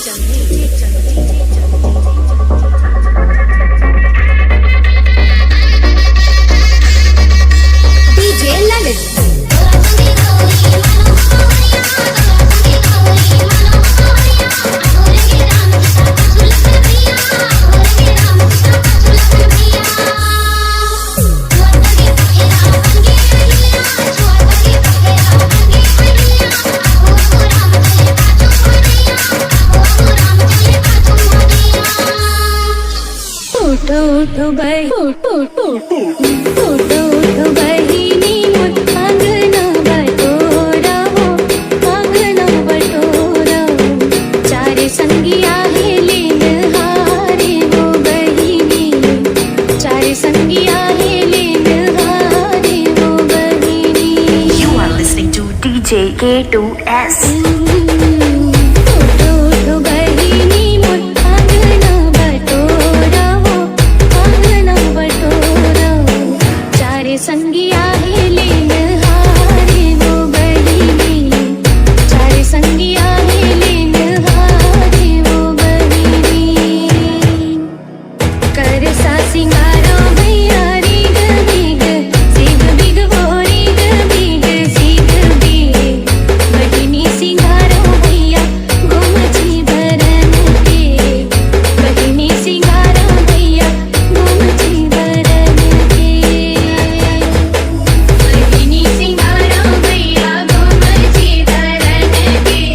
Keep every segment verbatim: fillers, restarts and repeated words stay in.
DJ Lalit. उठो उठो बही, उठो उठो, उठो उठो बहिनी मोर, अंगना बटोरा हो, अंगना बटोरा हो। चार संगिया हे लेन हारे हो बहिनी, चार संगिया हे लेन हारे हो बहिनी। You are listening to D J K two S. उठो उठो बहिनी मोर, अंगना बटोरा हो, अंगना बटोरा हो। चार संगिया हे लेन हारे हो बहिनी, चार संगिया हे लेन हारे हो बहिनी। करसा सिंगारो भैया रिग बिग, सिग बिग वो रिग बिग, सिग बिग। बहिनी सिंगारो भैया गोमची बरन के, बहिनी सिंगारो भैया गोमची बरन के। बहिनी सिंगारो भैया गोमची बरन के।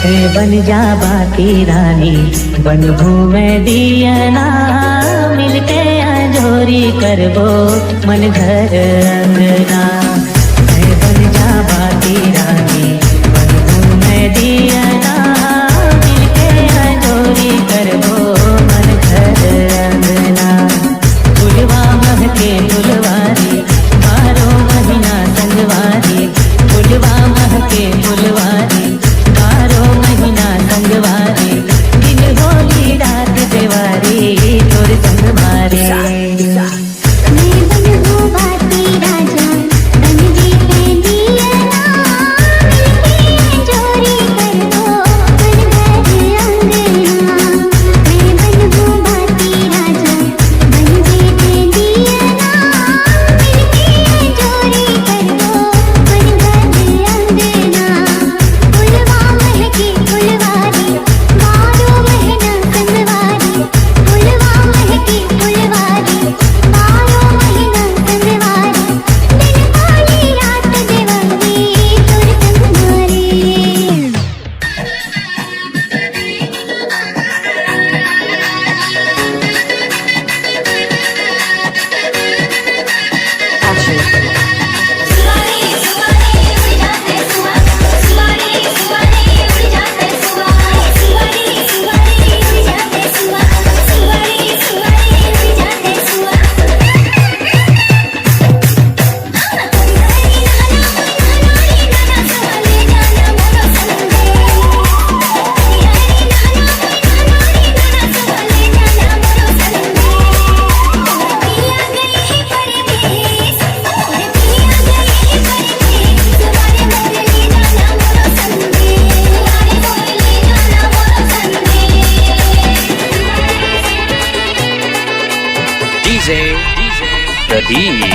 हे बन जा बाकी रानी, बनबू मैं दियना, मिलके अंजोरी करबो मन घर अंगना। हे बन जा बाकी रानी, बनबू मैं दियना, मिलके अंजोरी करबो मन घर अंगना। फुलवा महके फुलवारी, बारो महीना संगवारी। फुलवा महके फुलवारी, बारो महीना संगवारी। दिन होली रात देवारी, तोर संग मारे। मैं बनहूँ बाती राजा, Ih,